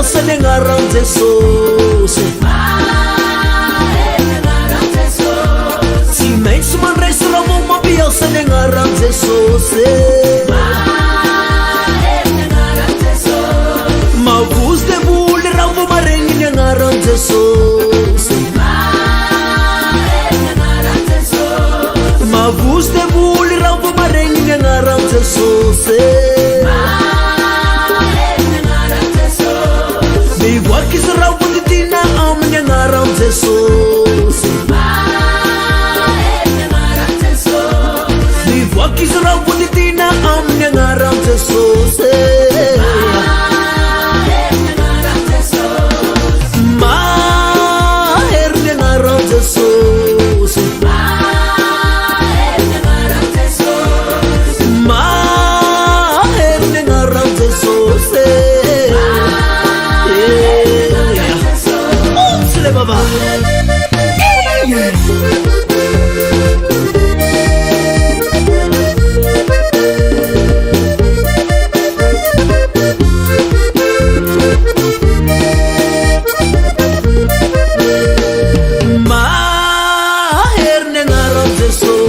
mampiasa ny agnaran'i Jesosy. Mahery ny agnaran'i Jesosy. Tsy maintsy mandresy raha vao mampiasa ny agnaran'i Jesosy. Mahery ny agnaran'i Jesosy. Mavozo devoly raha vao maregny ny agnaran'i Jesosy. Mahery ny agnaran'i Jesosy. Mavozo devoly raha vao maregny ny agnaran'i Jesosy. Mahery ny agnaran'i Jesosy. Mivoaka izy raha vao didiana amin'ny agnaran'i Jesosy. Mahery ny agnaran'i Jesosy. Mivoaka izy raha vao didiana amin'ny agnaran'i Jesosy. Mahery ny agnaran'i Jesosy. Mahery ny agnaran'i Jesosy. Mahery ny agnaran'i Jesosy. Mahery ny agnaran'i Jesosy. Mahery ny agnaran'i Jesosy. Oups le baba. Mahery ny agnaran'i Jesosy.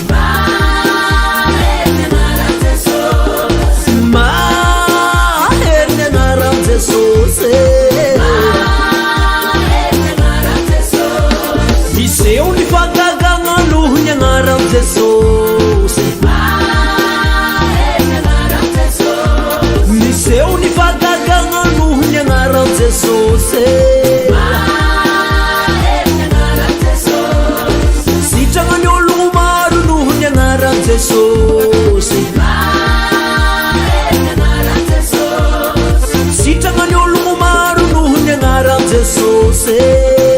Mahery ny agnaran'i Jesosy. Mahery ny agnaran'i Jesosy. Mahery ny agnaran'i Jesosy. Miseho ny fahagagana noho ny agnaran'i Jesosy. Mahery ny agnaran'i Jesosy. Miseho ny fahagagana noho ny agnaran'i Jesosy. Mahery ny agnaran'i Jesosy. Sitrana ny ologno maro noho ny agnaran'i Jesosy. Mahery ny agnaran'i Jesosy. Sitrana ny ologno maro noho ny agnaran'i Jesosy.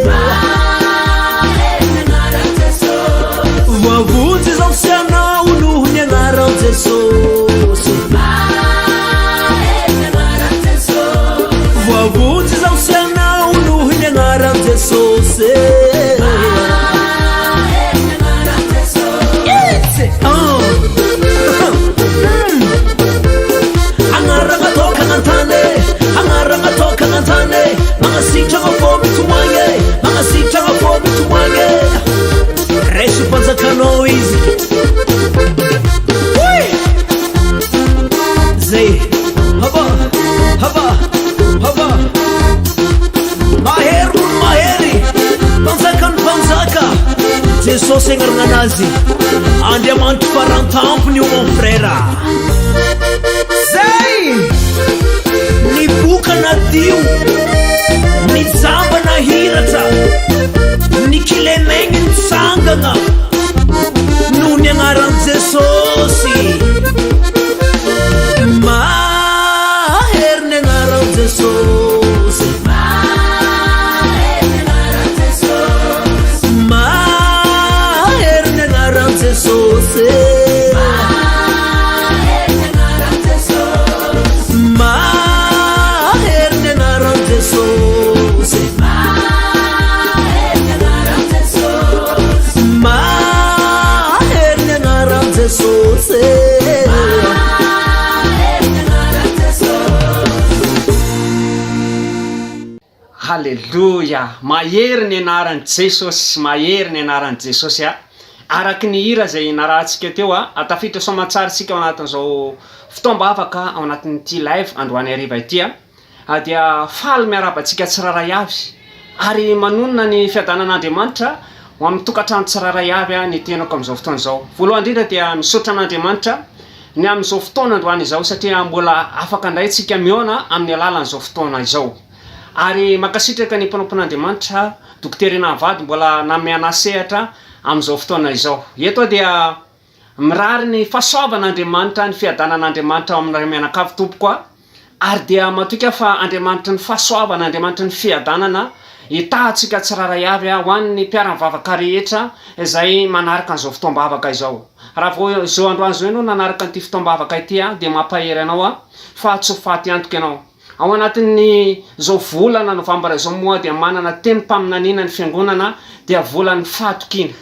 Mahery ny agnaran'i Jesosy. Voavonjy izao sy anao noho ny agnaran'i Jesosy. Mahery ny agnaran'i Jesosy. Voavonjy izao sy anao noho ny agnaran'i Jesosy. Mahery ny agnaran'i Jesosy. Oh. Agnarana tokana an-tany, agnarana tokana an-tany, magnasitrana fô mitomagny, magnasitrana fô mitomagny. Raiso mpanjakanao izy. Oy! Zay. Haba, haba, haba. Mahery noho ny mahery, mpanjakan'ny mpanjaka. Jesosy agnarana anazy. Andriamanitra farantampony io mon frère. Zay! Ny boka nadio, ny jamba nahiratra, ny kilemaigny nitsangana noho ny agnaran'i Jesosy. Mahery ny agnaran'i Jesosy. Mahery ny agnaran'i Jesosy. Mahery ny agnaran'i Jesosy. Mahery ny agnaran'i Jesosy. Mahery ny agnaran'i Jesosy. Mahery ny agnaran'i Jesosy. Mahery ny agnaran'i Jesosy. Mahery ny agnaran'i Jesosy. Haleloia! Mahery ny anaran'i Jesosy, mahery ny anaran'i Jesosy a! Araky ny hira izay narahantsika teo a, tafiditra soamantsara isika ao anatin'izao fotoam-bavaka ao anatin'ity live androany hariva ity a. Dia faly miarahaba antsika tsirairay avy ary manonona ny fiadanan'Andriamanitra ho amin'ny tokantrano tsirairay avy ny tenako amin'izao fotoana izao. Voalohany indrindra dia misaotra an'Andriamanitra ny amin'izao fotoana androany izao satria mbola afaka indray tsika mihaona amin'ny alalan'izao fotoana izao. Ary mankasitraka ny mpanompon'Andriamanitra Dokotera Ina Vady mbola nanome anah sehatra amin'izao fotoana izao. Eto aho dia mirary ny fahasoavan'Andriamanitra, ny fiadanan'Andriamanitra ao aminareo mianakavy tompoko a! Ary dia matoky aho fa Andriamanitry ny fahasoavana, Andriamanitry ny fiadanana hitaha antsika tsirairay avy ho an'ny mpiara-mivavaka rehetra izay manaraka an'izao fotoam-bavaka izao. Raha vao izao androany izao ianao nanaraka an'ity fotoam-bavaka ity dia mampahery anao aho fa tsy ho faty antoka ianao. Ao anatin'ny izao volana novambra izao moa dia manana tenim-paminaniana ny Fiangonana dia volan'ny fahatokiana.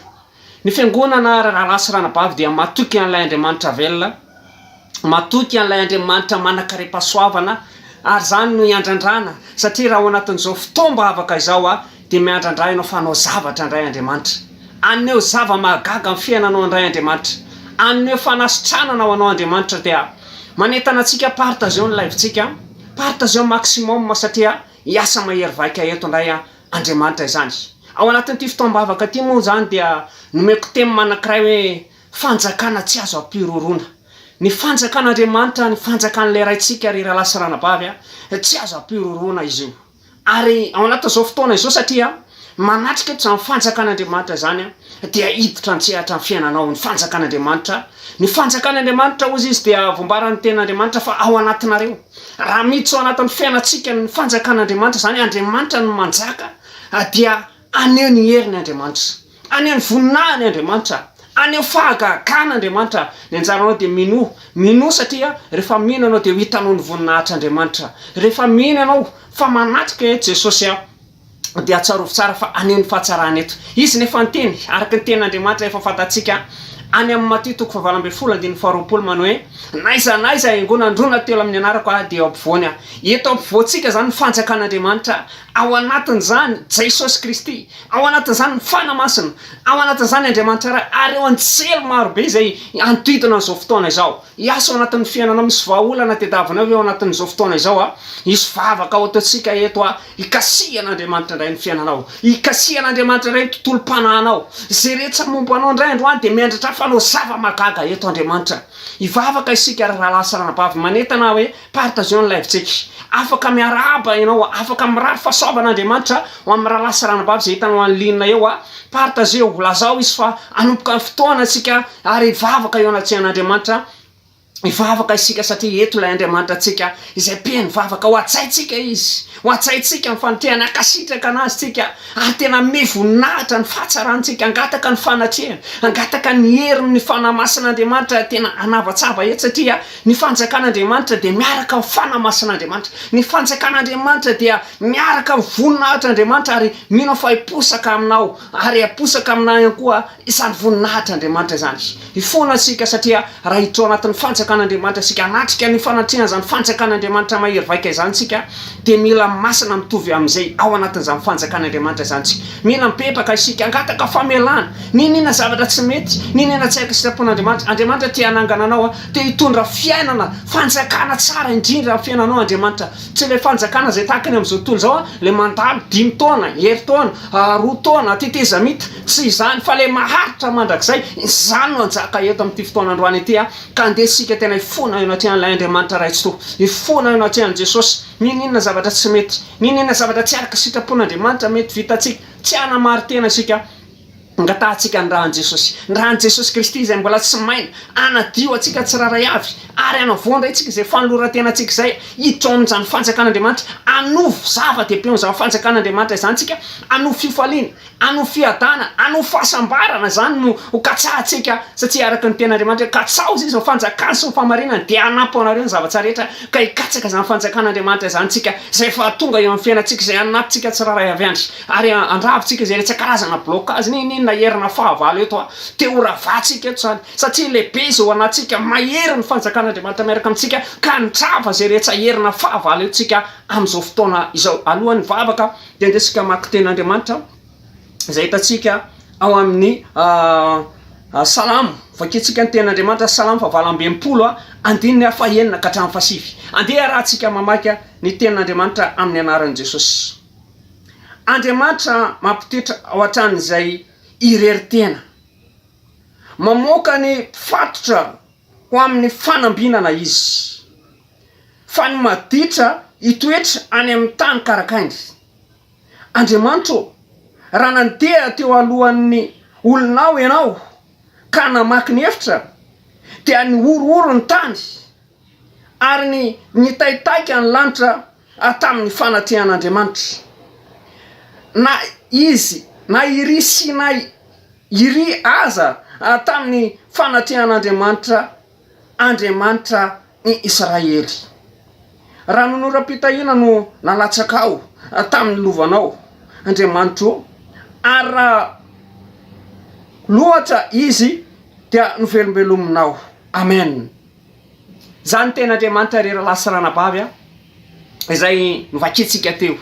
Ny Fiangonana ry rahalahy sy ranabavy dia matoky an'ilay Andriamanitra velona, matoky an'ilay Andriamanitra manan-karem-pahasoavana. Ary izany no iandrandrana, satria raha ao anatin'izao fotoam-bavaka izao aho, dia miandrandra ianao fa hanao zavatra indray Andriamanitra. Haneho zava-mahagaga amin'ny fiainanao indray Andriamanitra. Haneho fanasitranana ho anao Andriamanitra. Dia manentana antsika partageo ny live-tsika, partageo maximum satria hiasa mahery vaika eto indray Andriamanitra izany. Ao anatin'ity fotoam-bavaka ity moa izany dia nomeko thème anankiray hoe Fanjakana tsy azo ampihorohoroana. Ny fanjakan'Andriamanitra, ny fanjakan'ilay Raintsika ry rahalahy sy ranabavy a, tsy azo ampihorohoroana izy io. Ary ao anatin'izao fotoana izao satria manatrika eto izany fanjakan'Andriamanitra izany dia hiditra an-tsehatra ny fiainanao ny fanjakan'Andriamanitra. Ny fanjakan'Andriamanitra hozy izy dia voambaran'ny tenin'Andriamanitra fa ao anatinareo. Raha miditra ao anatin'ny fiainantsika ny fanjakan'Andriamanitra izany, Andriamanitra no manjaka dia Haneho ny heriny Andriamanitra. Haneho ny voninahiny Andriamanitra. Haneho fahagagana Andriamanitra. Ny anjaranao dia minoa. Minoa satria rehefa mino ianao dia ho hitanao ny voninahitr'Andriamanitra. Rehefa mino ianao fa manatrika eto Jesosy dia tsarovy tsara fa haneho ny fahatsarany eto. Izy no efa niteny, araka ny tenin'Andriamanitra efa fantatsika, any amin'ny Matio toko fahavalo ambinifolo andininy faharoapolo manao hoe, N'aiza n'aiza iangonan'ny roa na telo amin'ny anarako aho dia eo ampovoany aho. Eto ampovoantsika izany ny fanjakan'Andriamanitra. Ao anatin'izany Jesosy Kristy, ao anatin'izany ny Fanahy Masina, ao anatin'izany Andriamanitra Ray, ary ireo anjely marobe izay hanodidina an'izao fotoana izao. Hiasa ao anatin'ny fiainanao, misy vahaolana tediavinao ve ao anatin'izao fotoana izao a? Hisy vavaka ho ataontsika eto a, hikasihan'Andriamanitra indray ny fiainanao, hikasihan'Andriamanitra indray ny tontolom-panahinao. Izay rehetra momba anao indray androany dia miandratra fanao zava-mahagaga eto Andriamanitra. Hivavaka isika ry rahalahy sy ranabavy, manentana aho hoe Partageo ny live-tsika. Afaka miarahaba ianao, afaka mirary fahasoavana Andriamanitra ho amin'ny rahalahy sy ranabavy izay hitanao en ligne eo. Partageo, lazao izy fa hanomboka ny fotoana isika ary hivavaka eo anatrehan'Andriamanitra. Hivavaka isika satria eto ilay Andriamanitra antsika izay be ny vavaka. Ho hajaintsika Izy, ho hajaintsika ny fanotrehany, hankasitraka an'Azy tsika ary tena hanome voninahitra ny fahatsarantsika, hangataka ny fanatrehany, hangataka ny herin'ny Fanahy Masin'Andriamanitra tena hanavatsava eto satria Ny fanjakan'Andriamanitra dia miaraka amin'ny Fanahy Masin'Andriamanitra. Ny fanjakan'Andriamanitra dia miaraka amin'ny voninahitr'Andriamanitra ary mino aho fa hiposaka aminao ary haposaka aminà ihany koa izany voninahitr'Andriamanitra izany. Hifona isika satria raha hiditra ao anatin'ny fanjakan'Andriamanitra isika, hanatrika ny fanatrehan'izany fanjakan'Andriamanitra mahery vaika izany isika dia mila masina mitovy amin'izay ao anatin'izany fanjakan'Andriamanitra izany isika. Mila mibebaka isika, hangataka famelana, n'inon'inona zavatra tsy mety, n'inon'inona tsy araka sitrapon'Andriamanitra. Andriamanitra te hanangana anao Te hitondra fiainana, fanjakana tsara indrindra amin'ny fiainanao Andriamanitra. Tsy ilay fanjakana izay tahaka ny amin'izao tontolo izao, ilay mandalo dimy taona, herintaona, roa taona, tetezamita. Tsy izany, fa ilay maharitra mandrakizay. Izany no hanjaka eto amin'ity fotoana androany ity. Ka andeha isika tena hifona eo anatrehan'ilay Andriamanitra Ray Tsitoha. Hifona eo anatrehan'i Jesosy. N'inon'inona zavatra tsy mety, n'inon'inona zavatra tsy araka sitrapon'Andriamanitra mety vitantsika. Tsy hanamarin-tena isika. Angatahantsika ny ràn'i Jesosy, ny ràn'i Jesosy Kristy izay mbola tsy maina, hanadio antsika tsirairay avy, ary hanavao indray antsika izay fanoloran-tenantsika izay, hiditra ao amin'izany fanjakan'Andriamanitra, hanovo zava-dehibe ao amin'izany fanjakan'Andriamanitra izany isika, hanovo fifaliana, hanovo fiadanana, hanovo fahasambarana, izany no ho katsahantsika, satria araka ny tenin'Andriamanitra hoe, katsaho izy ny fanjakany sy ny fahamarinany, dia hanampy anareo ny zavatra rehetra, ka hikatsaka izany fanjakan'Andriamanitra izany isika, izay efa tonga eo amin'ny fiainantsika, izay hanampintsika tsirairay avy andry. Ary andravintsika izay rehetra karazana blocage n'inon'inona herina fahavalo eto a! Te ho ravantsika eto izany satria lehibe izay ao anatintsika, mahery ny fanjakan'Andriamanitra miaraka amintsika ka handrava izay rehetra herina fahavalo eto tsika amin'izao fotoana izao. Alohan'ny vavaka dia andeha isika hamaky tenin'Andriamanitra izay hitantsika ao amin'ny Salamo, vakintsika ny tenin'Andriamanitra Salamo fahavalo 68 andininy fahenina ka hatramin'ny fahasivy. Andeha arahantsika mamaky ny tenin'Andriamanitra amin'ny anaran'i Jesosy. Andriamanitra mampitoetra ao hatramin'izay irery tena. Mamoaka ny mpifatotra ho amin'ny fanambinana Izy, fa ny maditra hitoetra any amin'ny tany karakainy. Andriamanitra ô, raha nandeha teo alohan'ny olonao Ianao ka namaky ny efitra, dia nihorohoro ny tany, ary ny nitaitaika ny lanitra tamin'ny fanatrehan'Andriamanitra. Na izy na iry sy na iry aza tamin'ny fanatrehan'Andriamanitra, Andriamanitra ny Israely. Ranonoram-pitahiana no nalatsakao tamin'ny lovanao, Andriamanitro ô, ary raha loatra izy dia novelombelominao. Amen. Zany tena Andriamanitra ry rahalahy sy ranabavy a! izay novakintsika teo.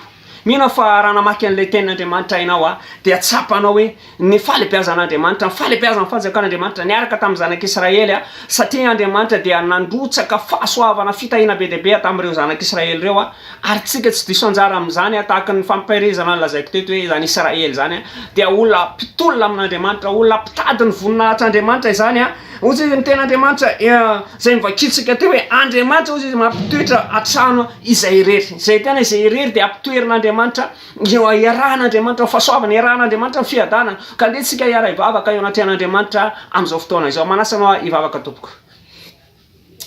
Mino aho fa raha namaky an'ilay tenin'Andriamanitra ianao dia tsapanao hoe ny fahalehibeazan'Andriamanitra, ny fahalehibeazan'ny fanjakan'Andriamanitra niaraka tamin'ny zanak'Israely, satria Andriamanitra dia nandrotsaka fahasoavana, fitahiana be dia be tamin'ireo zanak'Israely ireo, ary tsika tsy diso anjara amin'izany, tahaka ny fampaherezana nolazaiko teto hoe izany Israely izany dia olona mpitolona amin'Andriamanitra, olona mpitady ny voninahitr'Andriamanitra izany. Hoy izy ny tenin'Andriamanitra izay novakintsika teo hoe Andriamanitra hoy izy mampitoetra an-trano izay irery. Izay tena izay irery dia ampitoerin'Andriamanitra, iarahan'Andriamanitra ny fahasoavana, iarahan'Andriamanitra ny fiadanana. Ka andeha isika hiara-hivavaka eo anatrehan'Andriamanitra amin'izao fotoana izao. Manasa anao aho hivavaka tompoko.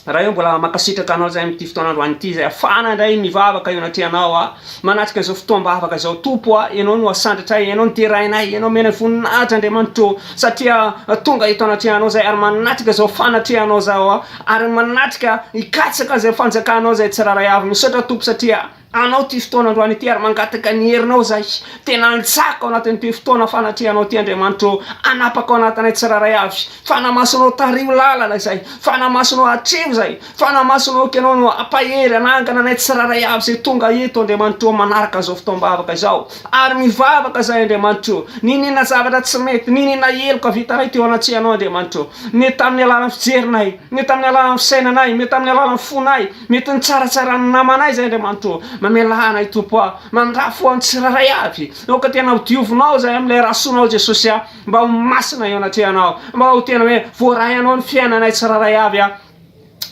Ray ô mbola mankasitraka anao zahay amin'ity fotoana androany ity izay afahana indray mivavaka eo anatrehanao a manatrika izao fotoam-bavaka izao Tompo a ianao no asandratray ianao no derainay ianao omena voninahitra Andriamanitra ô satria tonga eto anatrehanao zahay ary manatrika izao fanatrehanao izao a ary manatrika hikatsaka izay fanjakanao izay tsirairay avy misaotra Tompo satria Anao ity fotoana androany ity ary mangataka ny herinao izahay. Tena hanjaka ao anatin'ity fotoana fanatrehanao ity Andriamanitra ô. Hanapaka ao anatinay tsirairay avy. Fanahy Masinao tariho lalana izay. Fanahy Masinao atreho izay. Fanahy Masinao aoka Ianao no hampahery hanangana anay tsirairay avy izay tonga eto Andriamanitra ô manaraka an'izao fotoam-bavaka izao. Ary mivavaka izahay Andriamanitra ô. N'inon'inona zavatra tsy mety, n'inon'inona heloka vitanay teo anatrehanao Andriamanitra ô. Mety tamin'ny alalan'ny fijerinay, mety tamin'ny alalan'ny fisainanay, mety tamin'ny alalan'ny fonay, Mety nitsaratsara ny namanay izay Andriamanitra ô, mamelà anay Tompo a, mamindrà fo an'ny tsirairay avy, aoka tena ho diovinao izay amin'ilay rasoanao Jesosy a, mba ho masina eo anatrehanao, mba ho tena hoe voaray anao ny fiainanay tsirairay avy a,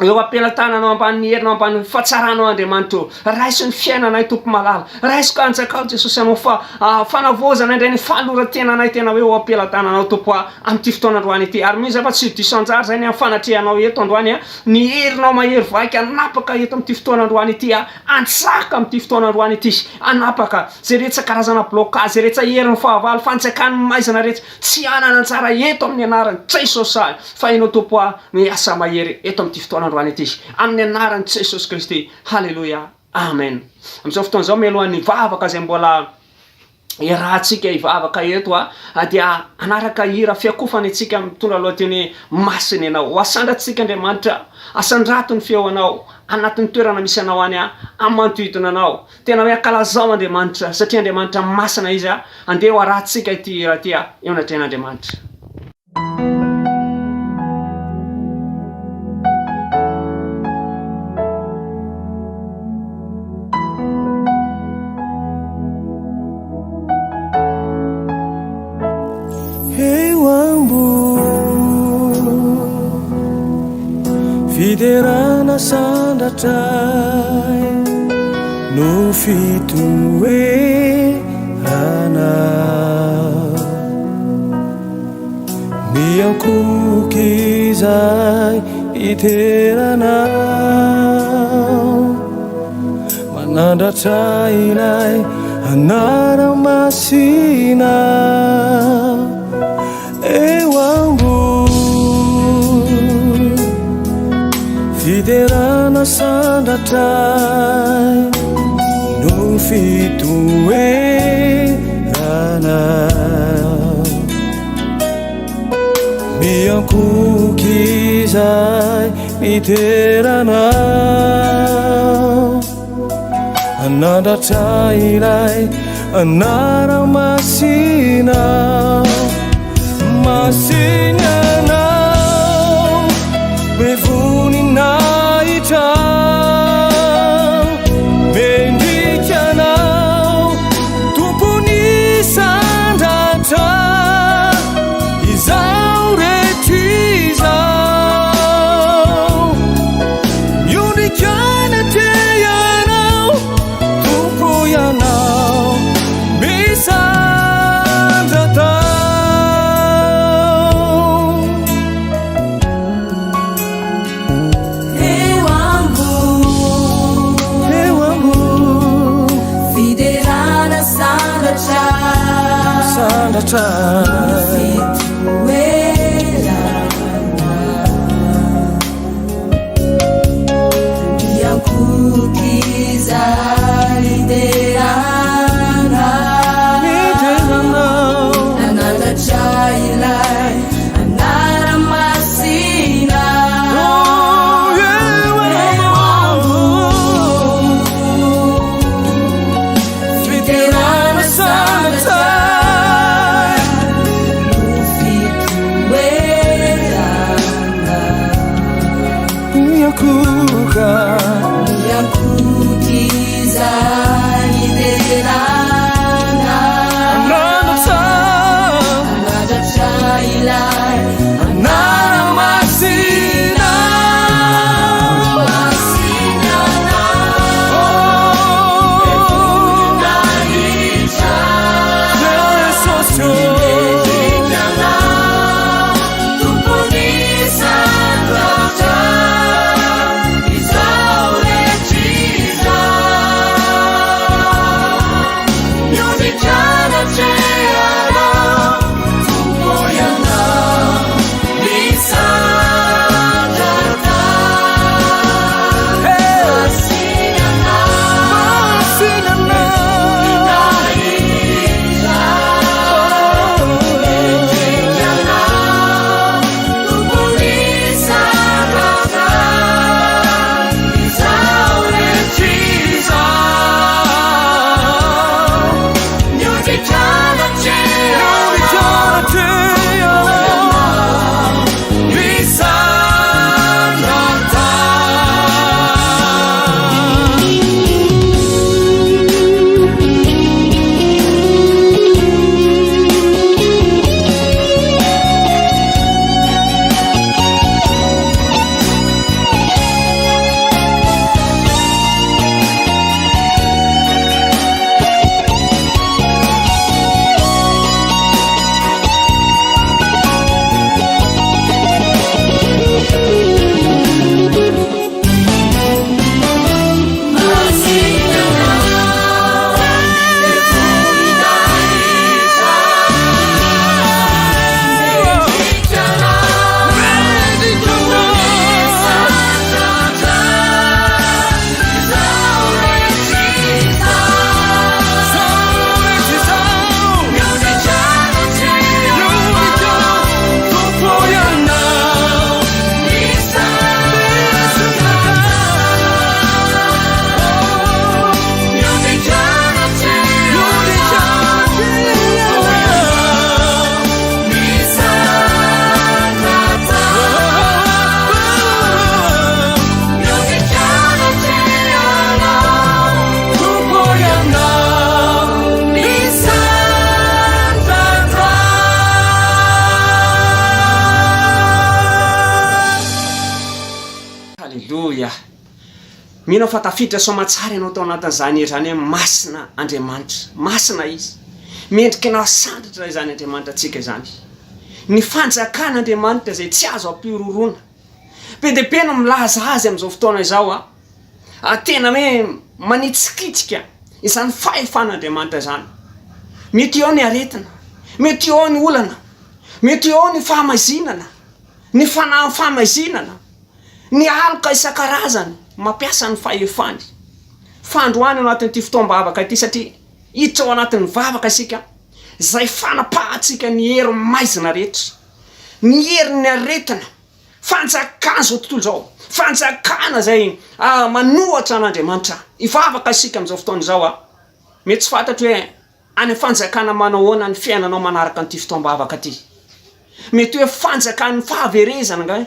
eo am-pelatananao ambanin'ny herinao ambanin'ny fahatsaranao Andriamanitra ô, raiso ny fiainanay Tompo malala, raiso ka anjakao Jesosy anao fa fanavaozana indray ny fanoloran-tenanay tena hoe eo am-pelatananao Tompo a, amin'ity fotoana androany ity, ary mino izahay fa tsy ho diso anjara izay ny amin'ny fanatrehanao eto androany a. Ny herinao mahery vaika hanapaka eto amin'ity fotoana androany ity aho, hantsaka amin'ity fotoana androany ity, hanapaka izay rehetra karazana blocage, izay rehetra herin'ny fahavalo, fanjakan'ny maizina rehetra, tsy hanana anjara eto amin'ny anaran'i Jesosy aho, fa Ianao Tompo aho no hiasa mahery eto amin'ity fotoana androany ity, amin'ny anaran'i Jesosy Kristy, Haleloia, Amen. Amin'izao fotoana izao mialohan'ny vavaka izay mbola. Iarahantsika hivavaka eto a, dia hanaraka hira fiakofana isika mitondra lohateny hoe Masina Ianao. Ho asandratsika Andriamanitra, asandrato ny feo anao anatin'ny toerana misy anao any a, amantohidina anao. Tena hoe ankalazao Andriamanitra satria Andriamanitra masina Izy a. Andeha ho arahantsika ity hira ity a, eo anatrehan'Andriamanitra. Fiderana sandratray no fitoerana. Miankohoka izay iteranao, manandratra ilay anara-masina eo ambony. Fiderana sandratray no fitoerana. Miankohoka izay midera Anao, Hanandratra ilay anara-masina. Masina Ianao, be voninahitra, mendrika Anao, Tompon'ny sandratra. Izao rehetra izao, miondrika anatrehanao, Tompo Ianao, misandratra. Eo ambony. Eo ambony. Fiderana sandratra. Sandratra. Fitoerana. Miankohoka izay hiderana. Hiderana. Nanandratra ilay anara-masina. Oh, eo ambony. miankohoka. Miankohoka izany hiderana. Hanandratra. Hanandratra ilay Anarana masina. Masina Oh, Voninahitra. Jesosy ô. Mendrika Anao, Tompon'ny sandratra, izao rehetra izao. Miondrika anatrehanao, Tompo Ianao, misandratra. Hey! Masina Anao, Masina Anao. voninahitra. Mendrika Anao, Tompon'ny sandratra, izao rehetra izao. Miondrika anatrehanao, Misandratra. Masina Anao, voninahitra. Mendrika Anao, misandratra, izao rehetra izao. Miondrika anatrehanao, misandratra. Miondrika anatrehanao, misandratra. Miondrika anatrehanao, Tompo Ianao, misandratra. Aleloia! Mino aho fa tafiditra soamatsara ianao tao anatin'izany hira izany hoe Masina Andriamanitra. Masina Izy. Mendrika anao hasandratra izany Andriamanitra antsika izany. Ny fanjakan'Andriamanitra izay tsy azo ampihorohoroana. Be dia be no milaza azy amin'izao fotoana izao a. Ah, tena hoe manitsikitika izany fahefan'Andriamanitra izany. Mety eo ny aretina, mety eo ny olana, mety eo ny fahamaizinana, ny fanahin'ny fahamaizinana, ny aloka isan-karazany mampiasa ny fahefany. Fa androany ao anatin'ity fotoam-bavaka ity satria hiditra ao anatin'ny vavaka isika, izay fanapahantsika ny hery maizina rehetra, ny herin'ny aretina, fanjakana izao tontolo izao, fanjakana izay manohatra an'Andriamanitra. Hivavaka isika amin'izao fotoana izao. Mety tsy fantatro hoe Any fanjakana manao ahoana ny fiainanao manaraka an'ity fotoam-bavaka ity? Mety hoe fanjakan'ny fahaverezana angaha?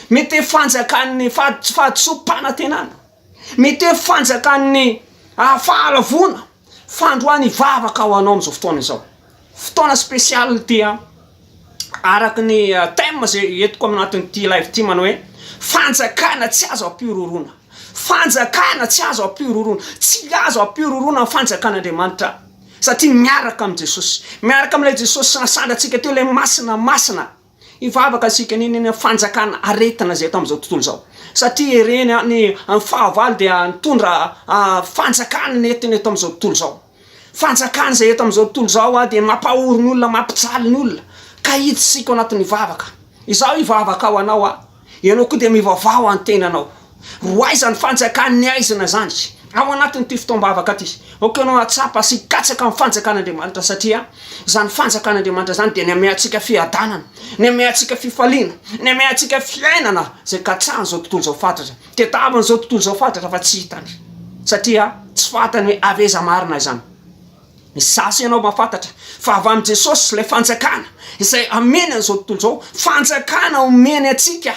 Mety hoe fanjakan'ny fahadisoam-panantenana? Mety hoe fanjakan'ny fahalavoana? Fa androany hivavaka ho anao amin'izao fotoana izao. Fotoana spécial ity an! Araka ny thème izay entiko anatin'ity live ity manao hoe fanjakana tsy azo ampihorohoroana. Fanjakana tsy azo ampihorohoroana. Tsy azo ampihorohoroana ny fanjakan'Andriamanitra satria miaraka amin'i Jesosy. Miaraka amin'ilay Jesosy nasandratsika teo ilay masina masina. Hivavaka isika n'inona fanjakana aretina izay eto amin'izao tontolo izao. Satria ireny ny fahavalo dia nitondra fanjakana nentiny eto amin'izao tontolo izao. Fanjakana izay eto amin'izao tontolo izao dia mampahory ny olona, mampijaly ny olona. Ka hiditra isika ao anatin'ny vavaka. Izaho hivavaka ho anao aho. Ianao koa dia mivavaha ho an'ny tenanao. Roaiza ny fanjakan'ny haizina izany ao anatin'ity fotoam-bavaka ity. Aoka ianao hahatsapa sy hikatsaka ny fanjakan'Andriamanitra satria izany fanjakan'Andriamanitra izany dia ny hamehy antsika fiadanana, ny hamehy antsika fifaliana, ny hamehy antsika fiainana izay katsahan'izao tontolo izao fatratra. Tediavin'izao tontolo izao fatratra fa tsy hitany satria tsy fantany hoe avy aiza marina izany. Izaho sy ianao mahafantatra fa avy amin'i Jesosy ilay fanjakana izay hameny an'izao tontolo izao, fanjakana omeny antsika.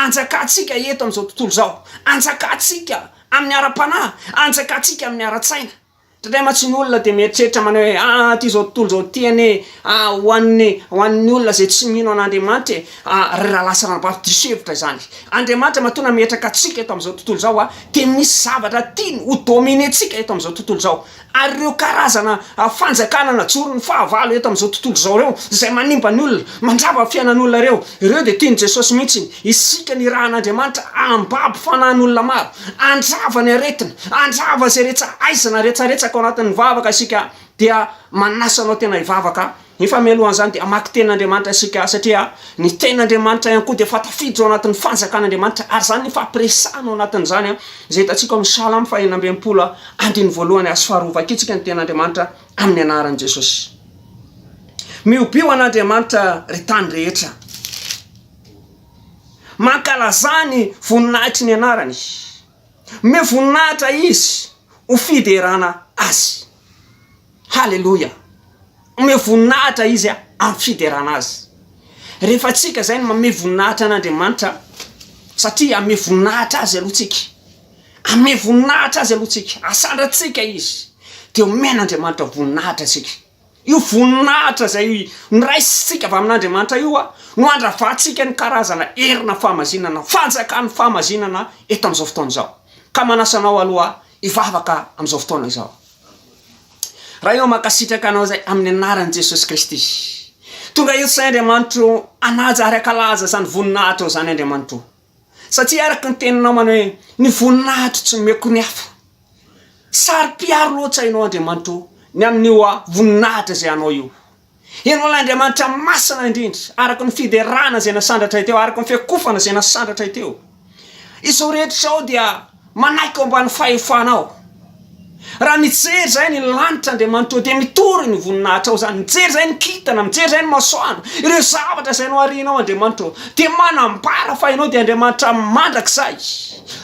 Anjakantsika eto amin'izao tontolo izao. Anjakantsika amin'ny ara-panahy, anjakantsika amin'ny ara-tsaina. Indraindray mantsy ny olona dia mieritreritra manao hoe, ah, ity izao tontolo izao ity anie, ah, ho an'ny, ho an'ny olona izay tsy mino an'Andriamanitra e. Ah, ry rahalahy sy ranabavy, diso hevitra izany. Andriamanitra matoa nametraka antsika eto amin'izao tontolo izao, ah, dia misy zavatra tiany ho dominer-tsika eto amin'izao tontolo izao. Ary ireo karazana fanjakana najoron'ny fahavalo eto amin'izao tontolo izao ireo, izay manimba ny olona, mandrava ny fiainan'olona ireo, ireo dia tian'i Jesosy mihitsy. Isika nirahan'Andriamanitra hambabo fanahin'olona maro, handrava ny aretina, handrava izay rehetra aizina retsaretsaka ao anatin'ny vavaka isika dia manasa anao tena hivavaka. Nefa mialohan'izany dia hamaky tenin'Andriamanitra isika satria ny tenin'Andriamanitra ihany koa dia efa tafiditra ao anatin'ny fanjakan'Andriamanitra ary izany ny fampiresahana ao anatin'izany izay hitantsika ao amin'ny Salamo faha 66 andininy voalohany azy faharoa. Vakintsika ny tenin'Andriamanitra amin'ny anaran'i Jesosy. Mihobiho an'Andriamanitra ry tany rehetra. Mankalazà ny voninahitry ny anarany. Omeo voninahitra Izy ho fiderana Azy. Haleloia! Omeo voninahitra Izy amin'ny fiderana Azy. Rehefa tsika izay no manome voninahitra an'Andriamanitra, satria hanome voninahitra Azy aloha tsika, hanome voninahitra Azy aloha tsika, asandratsika Izy, dia omen'Andriamanitra voninahitra tsika. Io voninahitra izay noraisintsika avy amin'Andriamanitra io no andravantsika ny karazana herina fahamazinana, fanjakan'ny fahamazinana eto amin'izao fotoana izao. Ka manasa anao aloha hivavaka amin'izao fotoana izao. Ray ô, mankasitraka Anao izay amin'ny anaran'i Jesosy Kristy. Tonga eto izay Andriamanitro hanaja ary hankalaza izany voninahitrao izany Andriamanitro. Satria araka ny teninao manao hoe ny voninahitro tsy nomeko ny hafa. Saro-piaro loatra Ianao Andriamanitro ny amin'io voninahitra izay Anao io. Ianao ilay Andriamanitra masina indrindra, araka ny fiderana izay nasandratray teo, araka ny fiakofana izay nasandratray teo. Izao rehetra izao dia manaiky eo ambany fahefanao. Raha mijery izay ny lanitra Andriamanitra dia mitory ny voninahitrao izany, mijery izay ny kintana, mijery izay ny masoandro, ireo zavatra izay noharianao Andriamanitra dia manambara fa Ianao dia Andriamanitra mandrakizay,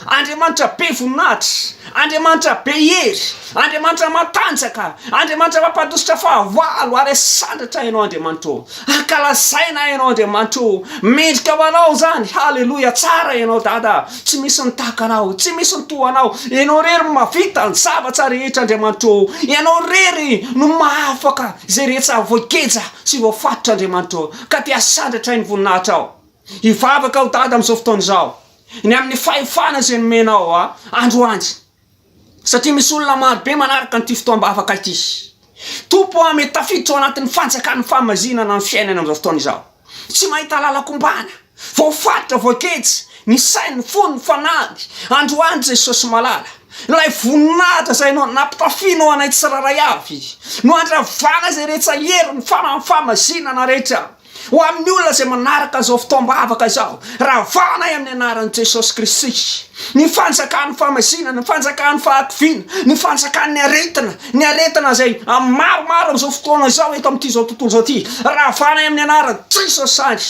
Andriamanitra be voninahitra, Andriamanitra be hery, Andriamanitra matanjaka, Andriamanitra mampandositra fahavalo ary asandratra Ianao Andriamanitra ô. Ankalazaina Ianao Andriamanitra ô. Mendrika ho Anao izany. Haleloia. Tsara Ianao Dada. Tsy misy ny tahaka Anao. Tsy misy ny toa Anao. Ianao irery no mahavita ny zavatra rehetra Andriamanitra ô. Ianao irery no mahafaka izay rehetra voageja sy voafatotra Andriamanitra ô. Ka dia asandratra ny voninahitrao. Hivavaka aho Dada amin'izao fotoana izao. Ny amin'ny fahefana izay nomenao androany. Satria misy olona maro be manaraka an'ity fotoam-bavaka ity. Tompo a, mety tafiditra ao anatin'ny fanjakan'ny fahamazinana ny fiainana amin'izao fotoana izao. Tsy mahita lalan-kombana, voafaritra, voakejy, ny sainy, ny fony, ny fanahiny. Androany Jesosy malala, ilay voninahitra izay no nampitafianao anay tsirairay avy, no andravana izay rehetra herin'ny fahamazinana rehetra. Ho amin'ny olona izay manaraka izao fotoam-bavaka izao, ravanay amin'ny anaran'i Jesosy Kristy ny fanjakan'ny fahamasinana, ny fanjakan'ny fahakiviana, ny fanjakan'ny aretina, ny aretina izay maromaro amin'izao fotoana izao eto amin'ity izao tontolo izao ity. Ravanay amin'ny anaran'i Jesosy izany.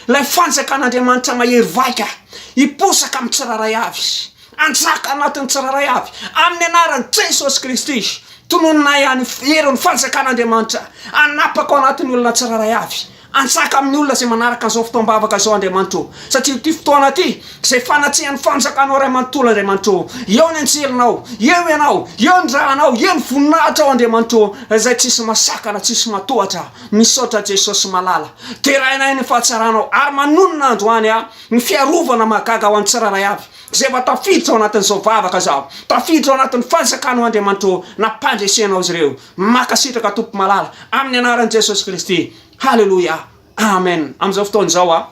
Ilay fanjakan'Andriamanitra mahery vaika hiposaka amin'ny tsirairay avy. Hanjaka anatin'ny tsirairay avy, amin'ny anaran'i Jesosy Kristy. Tonononay any herin'ny fanjakan'Andriamanitra hanapaka ao anatin'ny olona tsirairay avy. Hanjaka amin'ny olona izay manaraka an'izao fotoam-bavaka izao Andriamanitra o. Satria ity fotoana ity, izay fanatrehan'ny fanjakanao Ray manontolo Andriamanitra o. Eo ny anjelinao, eo Ianao, eo ny ranao, eo ny voninahitrao Andriamanitra o, izay tsisy masakana, tsisy matohatra. Misaotra Jesosy malala. Derainay ny fahatsaranao ary manonona androany aho ny fiarovana mahagaga ho an'ny tsirairay avy izay efa tafiditra ao anatin'izao vavaka izao, tafiditra ao anatin'ny fanjakanao Andriamanitra ô, nampandresenao izy ireo. Mankasitraka Tompo malala, amin'ny anaran'i Jesosy Kristy. Haleloia. Amen. Amin'izao fotoana izao a,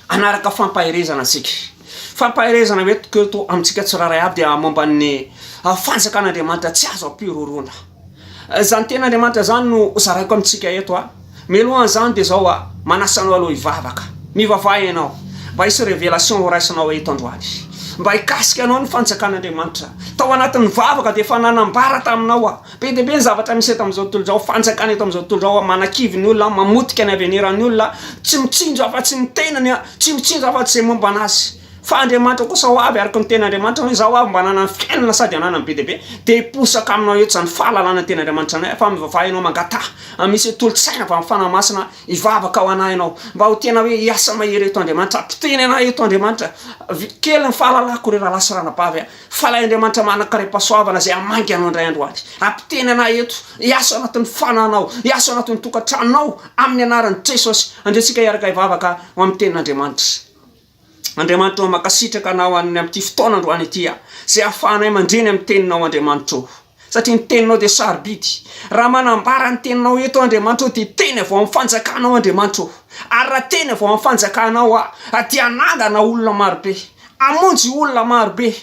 hanaraka fampaherezana antsika. Fampaherezana hoentiko eto amintsika tsirairay avy dia momba ny fanjakan'Andriamanitra tsy azo ampihorohoroana. Izany tenin'Andriamanitra izany no zaraiko amintsika eto a. Mialohan'izany dia izao a, manasa anao aloha hivavaka. Mivavaha ianao mba hisy révélation ho raisinao eto androany. Mba hikasika anao ny fanjakan'Andriamanitra. Tao anatin'ny vavaka dia efa nanambara taminao aho. Be dia be ny zavatra misy eto amin'izao tontolo izao, fanjakana eto amin'izao tontolo izao, manakivy ny olona, mamotika ny avenir-n'ny olona, tsy mitsinjo afa-tsy ny tenany, tsy mitsinjo afa-tsy izay momba an'azy. Fa Andriamanitra kosa ho avy araka ny tenin'Andriamanitra hoe izaho avy mba hanana ny fiainana sady hananany be dia be, dia hiposaka aminao eto izany fahalalana ny tenin'Andriamanitra izany fa mivavaha ianao mangataha misy tolo-tsaina avy amin'ny Fanahy Masina hivavaka ho anah ianao mba ho tena hoe hiasa mahery eto Andriamanitra hampiteny anah eto Andriamanitra kely ny fahalalako ry rahalahy sy ranabavy a fa ilay Andriamanitra manan-karem-pahasoavana izay hamangy anao indray andro any hampiteny anah eto hiasa ao anatin'ny fanahinao hiasa ao anatin'ny tokantranonao amin'ny anaran'i Jesosy andeha tsika hiaraka hivavaka ho amin'ny tenin'Andriamanitra. Andriamanitra ô mankasitraka Anao an'ny amin'ity fotoana androany ity aho, izay ahafahanay mandre ny amin'ny Teninao Andriamanitra ô. Satria ny Teninao dia sarobidy. Raha manambara ny Teninao eto aho Andriamanitra ô dia teny avy ao amin'ny fanjakanao Andriamanitra ô. Ary raha teny avy ao amin'ny fanjakanao aho dia hanangana olona marobe, hamonjy olona marobe.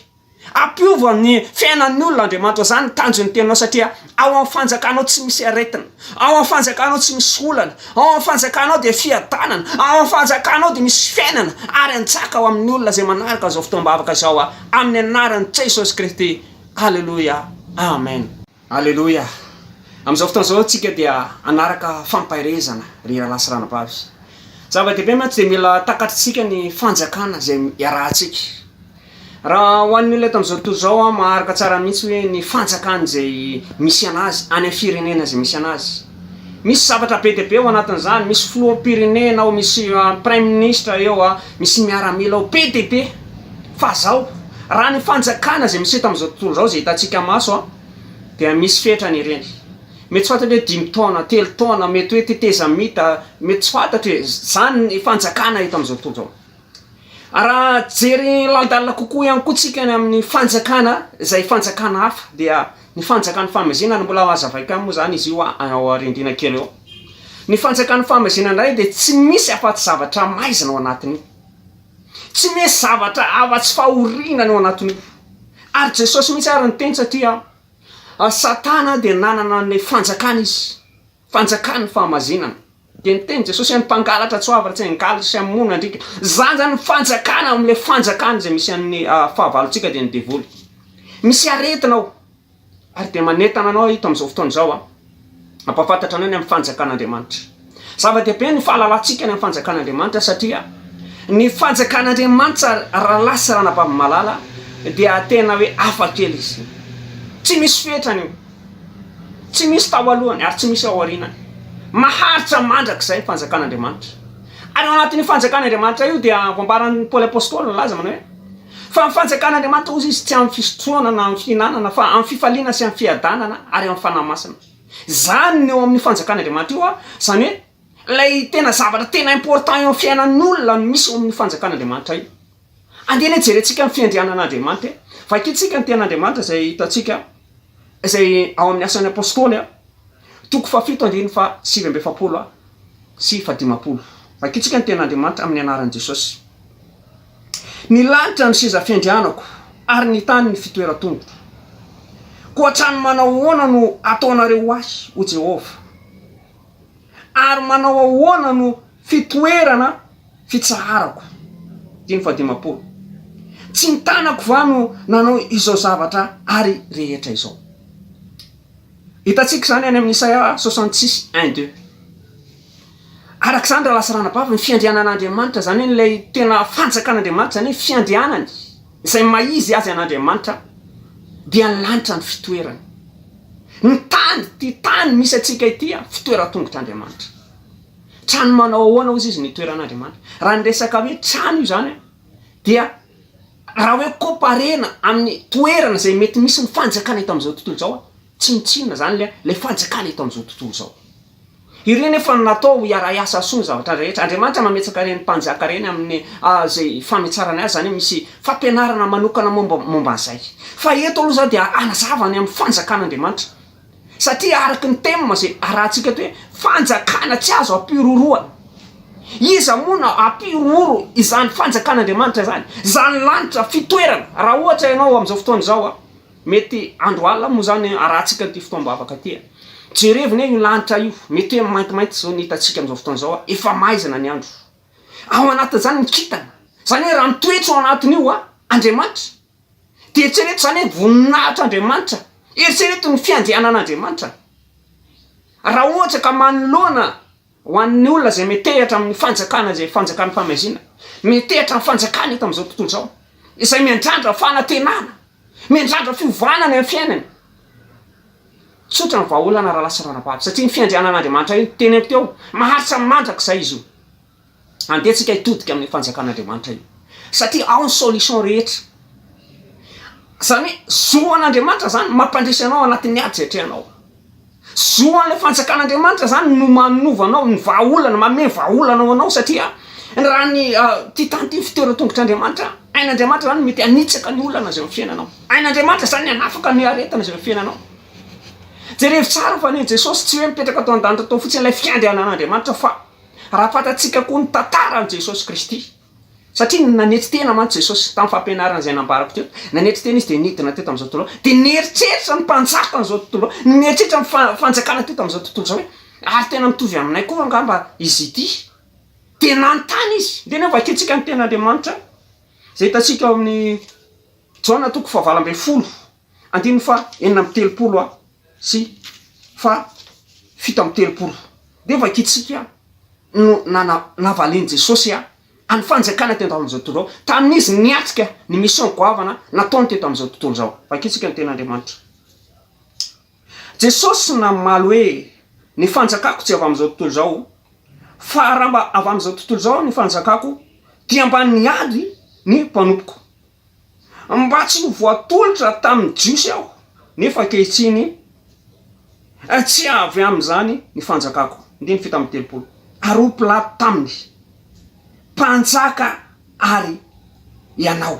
Hampiova ny fiainan'ny olona Andriamanitra, zany ny tanjon'ny teninao satria ao amin'ny fanjakanao tsy misy aretina, ao amin'ny fanjakanao tsy misy olana, ao amin'ny fanjakanao dia fiadanana, ao amin'ny fanjakanao dia misy fiainana ary hanjaka ao amin'ny olona izay manaraka izao fotoam-bavaka izao aho amin'ny anaran'i Jesosy Kristy, Aleloia, Amen. Aleloia! Amin'izao fotoana izao tsika dia hanaraka fampaherezana ry rahalahy sy ranabavy. Zava-dehibe mantsy dia mila takatritsika ny fanjakana izay iarahantsika. Raha ho an'ny olona eto amin'izao tontolo izao an, maharaka tsara mihitsy hoe ny fanjakana izay misy anazy, any amin'ny firenena izay misy anazy. Misy zavatra be dia be ao anatin'izany, misy filoham-pirenena ao, misy praiminisitra eo an, misy miaramila ao, be dia be. Fa zao, raha ny fanjakana izay misy eto amin'izao tontolo izao izay hitantsika maso an, dia misy fetrany ireny. Mety tsy fantatra hoe dimy taona, telo taona, mety hoe tetezamita, mety tsy fantatra e, zany ny fanjakana eto amin'izao tontolo izao. Raha jery lalindalina kokoa ihany koa tsika ny amin'ny fanjakana izay fanjakana hafa dia ny fanjakan'ny fahamaizinana mbola ho hazavaiko ihany moa zany izy io ao aoriandriana kely eo. Ny fanjakan'ny fahamaizinana indray dia tsy misy afa-tsy zavatra maizina ao anatin'io. Tsy misy zavatra afa-tsy fahoriana ny ao anatin'io. Ary Jesosy mihitsy ary niteny satria Satana dia nanana ny fanjakana izy, fanjakan'ny fahamazinana. Dia niteny Jesosy hoe ny mpangalatra tsy ho avy raha tsy hangalatra sy hamono handringa. Izany izany ny fanjakana amin'ilay fanjakana izay misy an'ny fahavalontsika dia ny devoly. Misy aretina ao. Ary dia manentana anao eto amin'izao fotoana izao aho, hampahafantatra anao ny amin'ny fanjakan'Andriamanitra. Zava-dehibe ny fahalalantsika ny amin'ny fanjakan'Andriamanitra satria ny fanjakan'Andriamanitra rahalahy sy ranabavy malala dia tena hoe hafa kely izy. Tsy misy fetrany io. Tsy misy tao alohany ary tsy misy ao aorianany. Maharitra mandrakizay ny fanjakan'Andriamanitra. Ary ao anatin'io fanjakan'Andriamanitra io dia voambaran'i Paoly Apostoly nilaza manao hoe Fa ny fanjakan'Andriamanitra hozy izy tsy amin'ny fisotroana na amin'ny fihinanana fa amin'ny fifaliana sy amin'ny fiadanana ary amin'ny Fanahy Masina. Izany no eo amin'io fanjakan'Andriamanitra io an, izany hoe ilay tena zavatra tena important eo amin'ny fiainan'ny olona no misy eo amin'io fanjakan'Andriamanitra io. Andeha anie jerentsika ny fiandrianan'Andriamanitra e. Vakintsika ny tenin'Andriamanitra izay hitantsika izay ao amin'ny Asan'ny Apostoly an, toko fahafito andininy faha 49 sy faha 50. Vakintsika ny tenin'Andriamanitra amin'ny anaran'i Jesosy. Ny lanitra no seza fiandrianako, ary ny tany ny fitoeran-tongotro. Koa trano manao ahoana no ataonareo ho ahy, hoy Jehovah? Ary manao ahoana no fitoerana fitsaharako? Andininy fahadimampolo. Tsy ny tanako va no nanao izao zavatra ary rehetra izao? Hitantsika izany any amin'ny Isaia 66, un, deux. Araka izany rahalahy sy ranabavy, ny fiandrianan'Andriamanitra, izany hoe ilay tena fanjakan'Andriamanitra, izany hoe fiandrianany, izay maha izy azy an'Andriamanitra, dia ny lanitra no fitoerany. Ny tany, ity tany misy antsika ity, fitoeran-tongotr'Andriamanitra. Trano manao ahoana hozy izy no itoeran'Andriamanitra? Raha ny resaka hoe trano io izany dia raha hoe comparena amin'ny toerana izay mety misy ny fanjakana eto amin'izao tontolo izao, tsinontsinona izany ilay ilay fanjakana eto amin'izao tontolo izao. Ireny efa natao hiara-hiasa soa ny zavatra rehetra. Andriamanitra mametsaka ireny mpanjaka ireny amin'ny izay fametsarany azy, izany hoe misy fampianarana manokana momba momba an'izay. Fa eto aloha izany dia hanazava ny amin'ny fanjakan'Andriamanitra. Satria araka ny thème izay arahantsika eto hoe fanjakana tsy azo ampihorohoroana. Iza moa no hampihorohoro izany fanjakan'Andriamanitra izany? Izany lanitra fitoerana. Raha ohatra ianao amin'izao fotoana izao, Mety andro alina moa zany arahantsika an'ity fotoam-bavaka ity e. Jerevo anie io lanitra io, mety hoe maintimainty zao ny hitantsika amin'izao fotoana izao a, efa maizina ny andro. Ao anatin'izany ny kintana, zany hoe raha mitoetra ao anatin'io a, Andriamanitra, dia eritrereto zany hoe voninahitr'Andriamanitra, eritrereto ny fiandrianan'Andriamanitra. Raha ohatra ka manoloana. Ho an'ny olona izay metehatra amin'ny fanjakana izay fanjakan'ny fahamaizinana, metehatra amin'ny fanjakana eto amin'izao tontolo izao, izay miandrandra fanantenana, miandrandra fiovana any amin'ny fiainany. Tsotra ny vahaolana rahalahy sy ranabavy, satria ny fiandrianan'Andriamanitra io, teneniko teo, maharitra mandrakizay izy io. Andeha tsika hitodika amin'ny fanjakan'Andriamanitra io, satria ao ny solution rehetra. Zany hoe zo an'Andriamanitra zany mampandresy anao anatin'ny ady izay atrehanao. Zo an'ilay fanjakan'Andriamanitra zany no manova anao, ny vahaolana, manome vahaolana ho anao satria raha ny ity tany ity ny fitoeran-tongotr'Andriamanitra, hain'Andriamanitra zany mety hanitsaka ny olana izay eo amin'ny fiainanao. Hain'Andriamanitra zany ny hanafaka ny aretina izay eo amin'ny fiainanao. Jerevo tsara fa ny Jesosy tsy hoe mipetraka tao an-danitra tao fotsiny ilay fiandrianan'Andriamanitra fa raha fantatsika koa ny tantaran'i Jesosy Kristy. Satria nanetry tena mantsy Jesosy tamin'ny fampianarana izay nambarako teto, nanetry tena Izy dia nidina teto amin'izao tontolo izao, dia nieritreritra ny mpanjakan'izao tontolo izao, nieritreritra ny fanjakana teto amin'izao tontolo izao hoe, ary tena mitovy aminay koa angamba izy ity. Dia nanontany Izy. Ndeha anie vakintsika ny tenin'Andriamanitra izay hitantsika ao amin'ny Jaona toko fahavalo ambinifolo, andininy faha 36 sy faha 37. Ndeha vakintsika no nana navalian'i Jesosy an'ny fanjakana teto amin'izao tontolo izao, tamin'izy niatrika ny mission goavana nataony teto amin'izao tontolo izao. Vakintsika ny tenin'Andriamanitra. Jesosy namaly hoe, Ny fanjakako tsy avy amin'izao tontolo izao, fa raha mba avy amin'izao tontolo izao ny fanjakako, dia mba niady ny mpanompoko. Mba tsy ho voatolotra tamin'ny Jiosy aho, nefa ankehitriny tsy avy amin'izany ny fanjakako. Andininy 37. Ary hoy Pilato taminy, Mpanjaka àry ianao.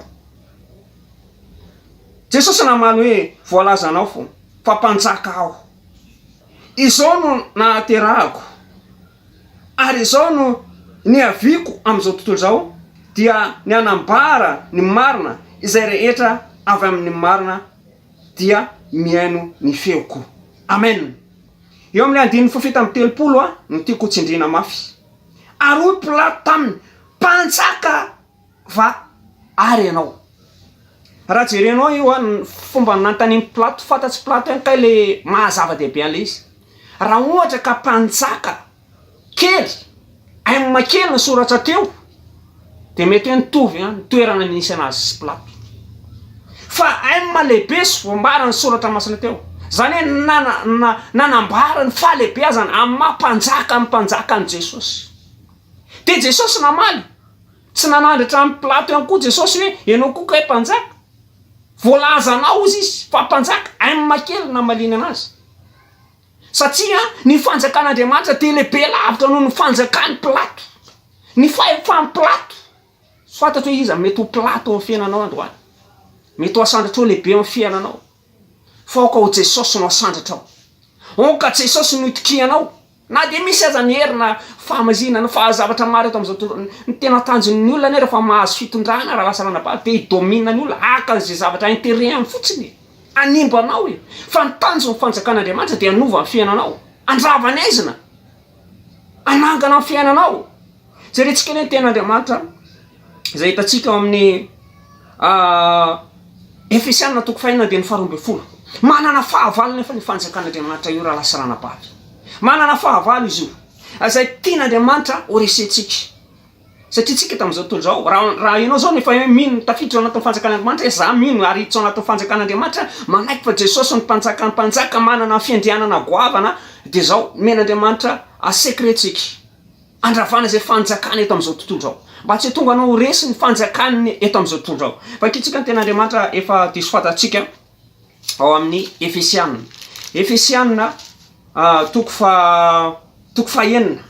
Jesosy namaly hoe, Voalazanao fa mpanjaka aho. Izao no nahaterahako. Ary izao no niaviako amin'izao tontolo izao, dia ny hanambara ny marina, izay rehetra avy amin'ny marina dia mihaino ny feoko. Amen. Eo amin'ilay andininy fahafito amby 30 no tiako ho tsindriana mafy. Ary hoy Pilato taminy, Mpanjaka va ary ianao? Raha jerenao io an, ny fomba nanontanian'i Pilato, fantatr'i Pilato ihany kay le maha zava-dehibe an'ilay izy. Raha ohatra ka mpanjaka kely, M kely ny soratra teo, dia mety hoe nitovy an, ny toerana nisy anazy sy Pilato. Fa M lehibe sy voambara ny soratra masina teo. Izany hoe nana- na- nanambara ny fahalehibeazana amin'ny maha mpanjaka ny mpanjaka an'i Jesosy. Dia Jesosy namaly. Tsy nanandratra an'i Pilato ihany koa Jesosy hoe, Ianao koa kay mpanjaka? Voalazanao hozy izy fa mpanjaka, M kely namaliana anazy. Satria ny fanjakan'Andriamanitra dia lehibe lavitra noho ny fanjakan'i Pilato. Ny fahefan'i Pilato. Tsy fantatro hoe iza mety ho Pilato amin'ny fiainanao androany. Mety ho asandratrao lehibe amin'ny fiainanao. Fa aoka ho Jesosy no asandratrao. Aoka Jesosy no itokianao. Na dia misy aza ny hery na fahamazinana fa zavatra maro eto amin'izao tontolo, ny tena tanjon'ny olona anie rehefa mahazo fitondrana raha lasa nanambady dia hi-domine ny olona, haka an'izay zavatra intérêt-ny fotsiny e, hanimba anao e, fa ny tanjon'ny fanjakan'Andriamanitra dia hanova ny fiainanao, handrava ny aizina, hanangana ny fiainanao. Jerentsika anie ny tenin'Andriamanitra izay hitantsika ao amin'ny Efesiana toko fahenina andininy faharoa ambinifolo. Manana fahavalo nefa ny fanjakan'Andriamanitra io rahalahy sy ranabavy. Manana fahavalo izy io, izay tian'Andriamanitra ho resentsika. Satria tsika tamin'izao tontolo izao, raha raha ianao izao nefa hoe mino tafiditra ao anatin'ny fanjakan'Andriamanitra hoe za mino ary hiditra ao anatin'ny fanjakan'Andriamanitra, manaiky fa Jesosy no mpanjakan'ny mpanjaka manana ny fiandrianana goavana, dia izao, omen'Andriamanitra secret tsika. Andravana izay fanjakana eto amin'izao tontolo izao. Mba tsy hahatonga anao ho resy ny fanjakan'ny eto amin'izao tontolo izao. Vakintsika ny tenin'Andriamanitra efa diso fantatsika ao amin'ny Efesiana. Efesiana toko faha toko fahenina,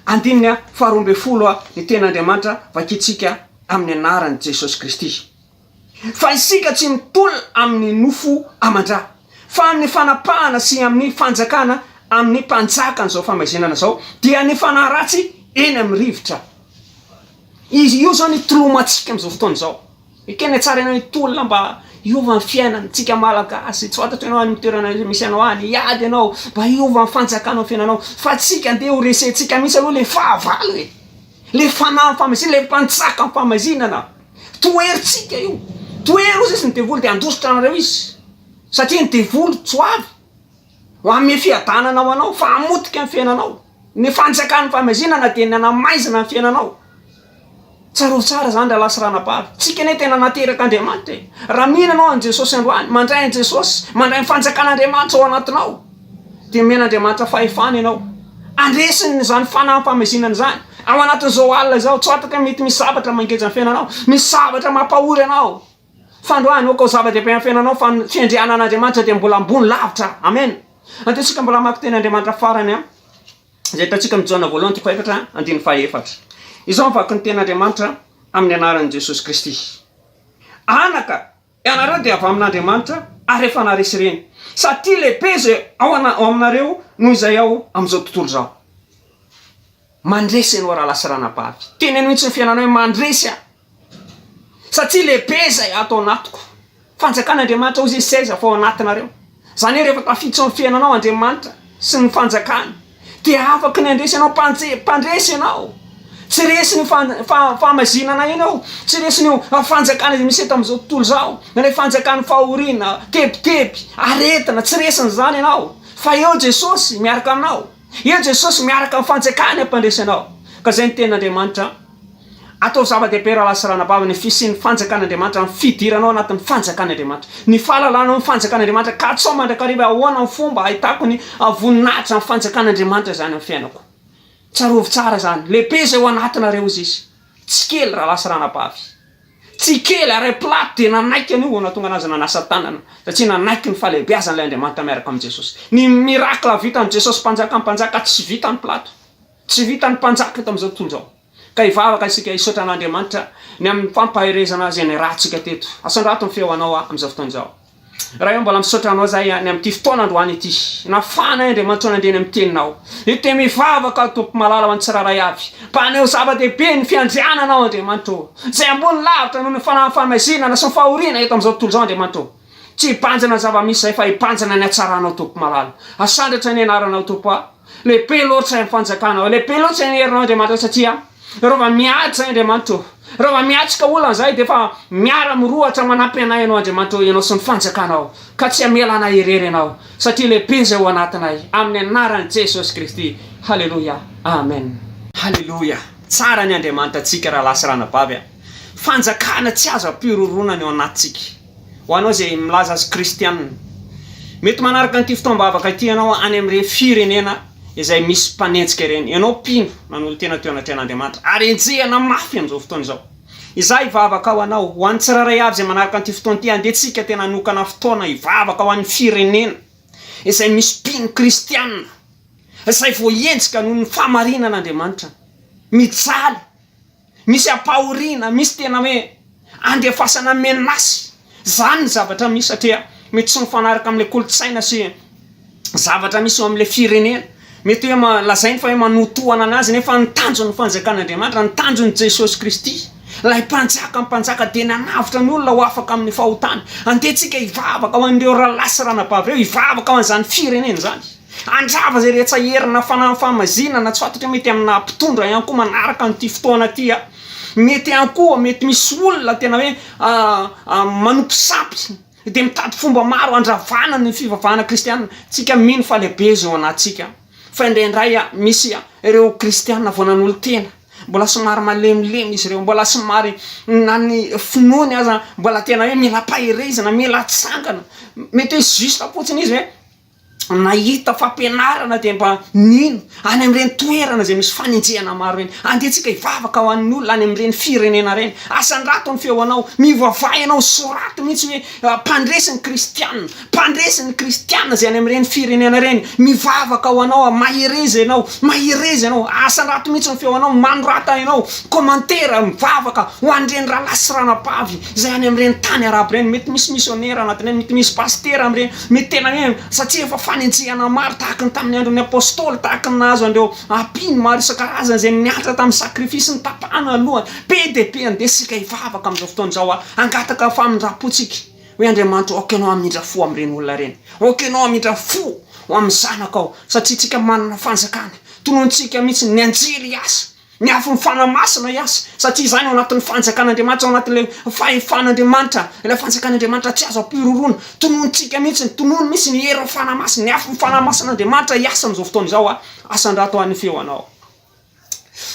andininy faharoa ambinifolo ny tenin'Andriamanitra vakintsika amin'ny anaran'i Jesosy Kristy. Fa isika tsy mitolona amin'ny nofo aman-dra, fa amin'ny fanapahana sy amin'ny fanjakana amin'ny mpanjakan'izao famaizinana izao, dia ny fanahy ratsy eny amin'ny rivotra. Izy io izao ny tolomantsika amin'izao fotoana izao. Ekena tsara ianao hitolona mba hiova ny fiainana, tsika Malagasy, tsy fantatro ianao any amin'ny toerana misy anao any, hiady ianao mba hiova ny fanjakana ao amin'ny fiainanao, fa tsika andeha ho resentsika mihitsy aloha le fahavalo e! Le fanahy famaizinana, le mpanjaka ny famaizinana. Toherintsika io. Tohero ozy izy ny devoly dia handositra anareo izy. Satria ny devoly tsy ho avy ho hanome fiadanana ho anao fa hamotika ny fiainanao. Ny fanjakan'ny fahamazinana dia ny hanamaizina ny fiainanao. Tsarovy tsara izany rahalahy sy ranabavy. Tsika anie tena naterak'Andriamanitra e. Raha mino ianao an'i Jesosy androany, mandray an'i Jesosy, mandray ny fanjakan'Andriamanitra ao anatinao, dia omen'Andriamanitra fahefana ianao. Handresy izany fanahy fahamazinana izany. Ao anatin'izao alina izao, tsy fantatra hoe mety misy zavatra mangeja ny fiainanao, misy zavatra mampahory anao. Fa androany, aoka ho zava-dehibe amin'ny fiainanao fa ny fiandrianan'Andriamanitra dia mbola ambony lavitra. Amen. Andeha isika mbola hamaky teny Andriamanitra farany an. Izay hitantsika amin'ny Jaona voalohany toko fahefatra andininy fahaefatra. Izao ny vakin'ny tenin'Andriamanitra amin'ny anaran'i Jesosy Kristy. Anaka, ianareo dia avy amin'Andriamanitra ary efa naharesy ireny, satria lehibe izay ao aminareo noho izay ao amin'izao tontolo izao. Mandresy ianao rahalahy sy ranabavy. Teneno mihitsy ny fiainanao hoe mandresy aho. Satria lehibe izay ato anatiko. Fanjakan'Andriamanitra hozy izy tsy aiza fa ao anatinareo. Izany hoe rehefa tafiditra ao amin'ny fiainanao Andriamanitra sy ny fanjakany dia afaky ny handresy anao, mpandre- mpandresy ianao. Tsy resin'io fan- fa- fahamazinana io ianao, tsy resin'io fanjakana izay misy eto amin'izao tontolo izao, ilay fanjakan'ny fahoriana, tebiteby, aretina, tsy resin'izany ianao fa eo Jesosy miaraka aminao. Eo Jesosy miaraka amin'ny fanjakany hampandresy anao. Ka izay ny tenin'Andriamanitra. Ataovy zava-dehibe rahalahy sy ranabavy ny fisian'ny fanjakan'Andriamanitra, ny fidiranao anatin'ny fanjakan'Andriamanitra, ny fahalalanao ny fanjakan'Andriamanitra, katsaho mandrakariva ahoana ny fomba ahitako ny voninahitra ny fanjakan'Andriamanitra izany amin'ny fiainako. Tsarovy tsara izany, lehibe izay ao anatinareo hozy izy, tsy kely rahalahy sy ranabavy. Tsy kely, ary Pilato dia nanaiky an'io vao nahatonga anazy nanasa tanana, satria nanaiky ny fahalehibeazan'ilay Andriamanitra miaraka amin'i Jesosy. Ny miracle vitan'i Jesosy Mpanjakan'ny mpanjaka tsy vitan'i Pilato. Tsy vitan'ny mpanjaka eto amin'izao tontolo izao. Ka hivavaka isika hisaotra an'Andriamanitra ny amin'ny fampaherezana izay niarahantsika teto. Asandrato ny feo anao aho amin'izao fotoana izao. Ray ô mbola misaotra anao zahay ny amin'ity fotoana androany ity. Nafahanay Andriamanitra nandeha ny amin'ny teninao. Io dia mivavaka aho Tompo malala ho an'ny tsirairay avy. Mpaneho zava-dehibe ny fiandriananao Andriamanitra ô. Izay ambony lavitra noho ny fanahy fahamaizinana sy ny fahoriana eto amin'izao tontolo izao Andriamanitra ô. Tsy hibanjina ny zava-misy izay fa hibanjina ny hatsaranao Tompo malala. Asandratra ny anaranao Tompo a. Lehibe loatra ny fanjakanao, lehibe loatra ny herinao Andriamanitra satria reva miady zay Andriamanitra ô, reva miatrika olana zay dia efa miara mirohotra manampy anay ianao Andriamanitra ô, ianao sy ny fanjakanao ka tsy hamela anay irery ianao satria lehibe izay ao anatinay amin'ny anaran'i Jesosy Kristy Haleloia Amen. Haleloia! Tsara ny Andriamanitra antsika rahalahy sy ranabavy a! Fanjakana tsy azo ampihorohoroana ny ao anatintsika. Ho anao izay milaza azy kristianina. Mety manaraka an'ity fotoam-bavaka ity ianao any amin'ireny firenena izay misy mpanenjika ireny. Ianao mpino nanolo-tena teo anatrehan'Andriamanitra ary enjehina mafy amin'izao fotoana izao. Izaho hivavaka ho anao, ho an'ny tsirairay avy izay manaraka an'ity fotoana ity, andeha tsika tena hanokana fotoana hivavaka ho an'ny firenena izay misy mpino kristianina izay voaenjika noho ny fahamarinan'Andriamanitra. Mijaly. Misy ampahoriana, misy tena hoe andefasana menace, zany ny zavatra misy satria mety tsy mifanaraka amle kolontsaina sy zavatra misy eo amle firenena, mety hoe lazainy fa hoe manotohana anazy nefa ny tanjon'ny fanjakan'Andriamanitra, ny tanjon'i Jesosy Kristy, ilay mpanjakan'ny mpanjaka dia nanavotra ny olona ho afaka amin'ny fahotana, andeha tsika hivavaka ho an'ireo rahalahy sy ranabavy ireo, hivavaka ho an'izany firenena izany. Handrava izay rehetra herina fanahy fahamazinana tsy fantatra mety amina mpitondra ihany koa manaraka an'ity fotoana ity a! Mety ihany koa mety misy olona tena hoe manompo sampy dia mitady fomba maro handravana ny fivavahana kristiana, tsika mino fa lehibe izy ao anatintsika fa indraindray a misy ireo kristiana vao nanolo-tena mbola somary malemilemy izy ireo, mbola somary na ny finoany aza mbola tena hoe mila ampaherezana, mila atsangana, mety hoe juste fotsiny izy hoe nahita fampianarana dia mba nino any amin'ireny toerana izay misy fanenjehana maro ireny. Andeha tsika hivavaka ho an'ny olona any amin'ireny firenena ireny. Asandrato ny feo anao, mivavaha ianao, soraty mihitsy hoe mpandresy ny kristiana, mpandresy ny kristiana izay any amin'ireny firenena ireny. Mivavaka ho anao aho, mahereza ianao, mahereza ianao, asandrato mihitsy ny feo anao, manorata ianao, commentaire, mivavaka ho an'ireny rahalahy sy ranabavy izay any amin'ireny tany arabo ireny. Mety misy misionera anatin'ireny, mety misy pasitera amin'ireny. Mety tena hoe satria efa fanenjehana maro tahaky ny tamin'ny andron'ny Apostoly, tahaky ny nahazo an'ireo mpino maro isan-karazany izay niantra tamin'ny sacrifice nitapahana ny lohany. Be dia be andeha isika hivavaka amin'izao fotoana izao hangataka famindram-po tsika hoe Andriamanitra aoka Ianao hamindra fo amin'ireny olona ireny, aoka Ianao hamindra fo ho amin'ny zanakao satria tsika manana fanjakana, tonontsika mihitsy ny anjely hiasa. Ny afon'ny Fanahy Masina hiasa, satria izany ao anatin'ny fanjakan'Andriamanitra, ao anatin'ilay fahefan'Andriamanitra, ilay fanjakan'Andriamanitra tsy azo ampihorohoroana. Tononontsika mihitsy, tonony mihitsy ny herin'ny Fanahy Masina, ny afon'ny Fanahy Masin'Andriamanitra hiasa amin'izao fotoana izao. Asandrato aho ny feonao.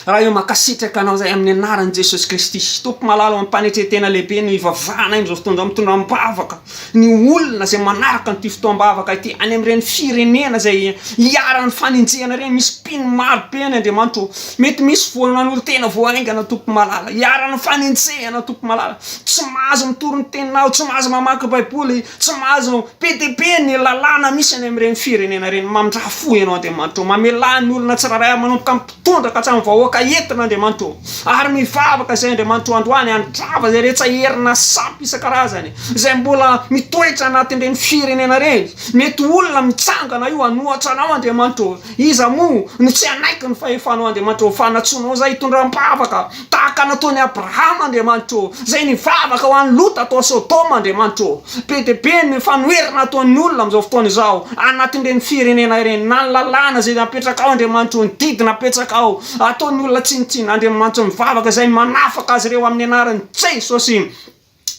Ray ô, mankasitraka Anao izahay amin'ny anaran'i Jesosy Kristy. Tompo malala, amim-panetren-tena lehibe no ivavahanay amin'izao fotoana izao, mitondra am-bavaka ny olona izay manaraka an'ity fotoam-bavaka ity any amin'ireny firenena izay iharan'ny fanenjehana ireny. Misy mpino maro be any, Andriamanitra ô. Mety misy vao nanolo-tena vao haingana, Tompo malala. Iharan'ny fanenjehana, Tompo malala. Tsy mahazo mitory ny teninao, tsy mahazo mamaky Baiboly, tsy mahazo. Be dia be ny lalàna misy any amin'ireny firenena ireny. Mamindrà fo Ianao, Andriamanitra ô. Mamelà ny olona tsirairay avy manomboka amin'ny mpitondra ka hatramin'ny vahoaka entina, Andriamanitra ô. Ary mivavaka izay, Andriamanitra ô, androany handrava izay rehetra herina sampy isan-karazany izay mbola mitoetra anatin'ireny firenena ireny. Mety olona mitsangana io hanohatra Anao, Andriamanitra ô. Iza moa no tsy hanaiky ny fahefanao, Andriamanitra ô, fa nantsoinao izahay hitondra am-bavaka tahaka nataon'i Abrahama, Andriamanitra ô, izay nivavaka ho an'i Lota tao Sodoma, Andriamanitra ô. Be dia be ny fanoherana ataon'ny olona amin'izao fotoana izao, anatin'ireny firenena ireny, na ny lalàna izay napetrakao, Andriamanitra ô, ny didy napetrakao, ataon'ny olona tsinontsinona, Andriamanitra ô, mivavaka izay manafaka azy ireo amin'ny anaran'i Jesosy.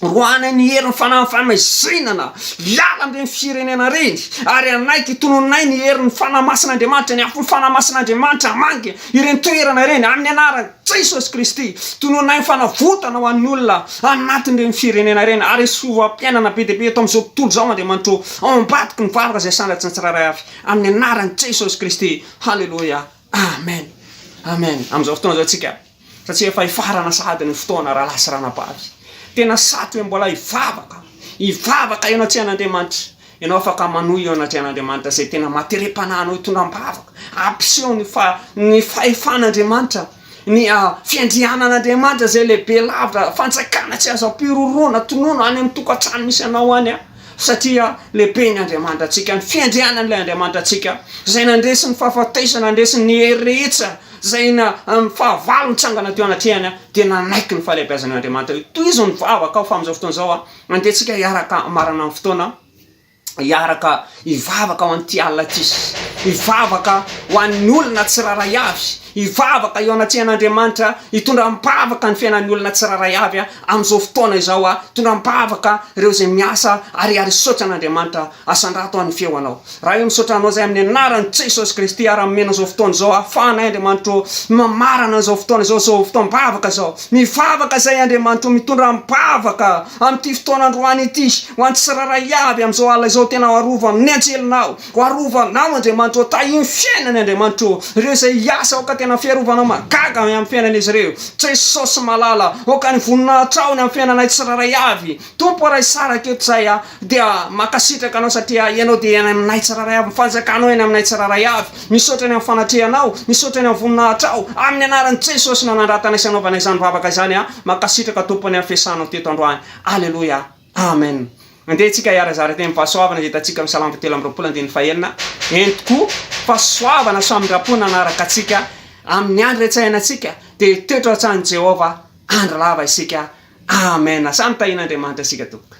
Roahana ny herin'ny fanahin'ny fahamaizinana hiala amin'ireny firenena ireny ary hanaiky tonononay ny herin'ny Fanahy Masin'Andriamanitra, ny afon'ny Fanahy Masin'Andriamanitra hamangy ireny toerana ireny amin'ny anaran'i Jesosy Kristy. Tonononay ny fanavotana ho an'ny olona anatin'ireny firenena ireny ary hisy fiovam-piainana be dia be eto amin'izao tontolo izao Andriamanitra ô, ao ambadiky ny vavaka izay sandratra ny tsirairay avy amin'ny anaran'i Jesosy Kristy. Haleloia. Amen. Amen. Amin'izao fotoana izao tsika. Satria efa hifarana sahady ny fotoana rahalahy sy ranabavy. Tena saty hoe mbola hivavaka, hivavaka eo anatrehan'Andriamanitra. Ianao afaka manohy eo anatrehan'Andriamanitra izay tena maha-terem-panahy anao hitondra am-bavaka, hampiseho ny fa- ny fahefan'Andriamanitra, ny fiandrianan'Andriamanitra izay lehibe lavitra, fanjakana tsy azo ampihorohoroana, tonòna any amin'ny tokantrano misy anao any. Satria lehibe ny Andriamanitrantsika, ny fiandrianan'ilay Andriamanitrantsika, izay nandresy ny fahafatesana, nandresy ny hery rehetra, izay na ny fahavalo nitsangana teo anatrehany, dia nanaiky ny fahalehibeazan'io Andriamanitra io. Tohizo ny vavaka aho fa amin'izao fotoana izao, andeha tsika hiaraka hamarana ny fotoana, hiaraka hivavaka ho an'ity alina ity, hivavaka ho an'ny olona tsirairay avy, hivavaka eo anatrehan'Andriamanitra, hitondra am-bavaka ny fiainan'ny olona tsirairay avy amin'izao fotoana izao, hitondra am-bavaka ireo izay miasa ary ary hisaotra an'Andriamanitra. Asandrato aho ny feo anao. Ray ô misaotra anao izay amin'ny anaran'i Jesosy Kristy ary amena izao fotoana izao ahafahanay Andriamanitra ô mamarana izao fotoana izao, izao fotoam-bavaka izao. Mivavaka izay Andriamanitra ô mitondra am-bavaka amin'ity fotoana androany ity ho an'ny tsirairay avy amin'izao alina izao tena arovy amin'ny anjelinao. Ho arovanao Andriamanitra ô, tahio ny fiainany Andriamanitra ô, ireo izay hiasa aoka tena fiarovanao mahagaga amin'ny fiainan'izy ireo, Jesosy malala, aoka ny voninahitrao ny amin'ny fiainanay tsirairay avy, Tompo ô raha hisaraka eto izahay a, dia mankasitraka Anao satria Ianao dia any aminay tsirairay avy, ny fanjakanao eny aminay tsirairay avy, misaotra ny amin'ny fanatrehanao, misaotra ny amin'ny voninahitrao, amin'ny anaran'i Jesosy no anandratanay sy anaovanay izany vavaka izany a, mankasitraka Tompo ny amin'ny fiasanao teto androany, Aleloia. Amen. Andeha isika hiara-hizara teny fahasoavana izay hitantsika amin'ny Salamo 23 andininy fahenina. Eny tokoa, fahasoavana sy famindram-po nanaraka antsika amin'ny andro rehetra iainantsika, dia hitoetra ao an-tranon'i Jehovah andro lava isika. Amen. Samy tahian'Andriamanitra isika tompoko.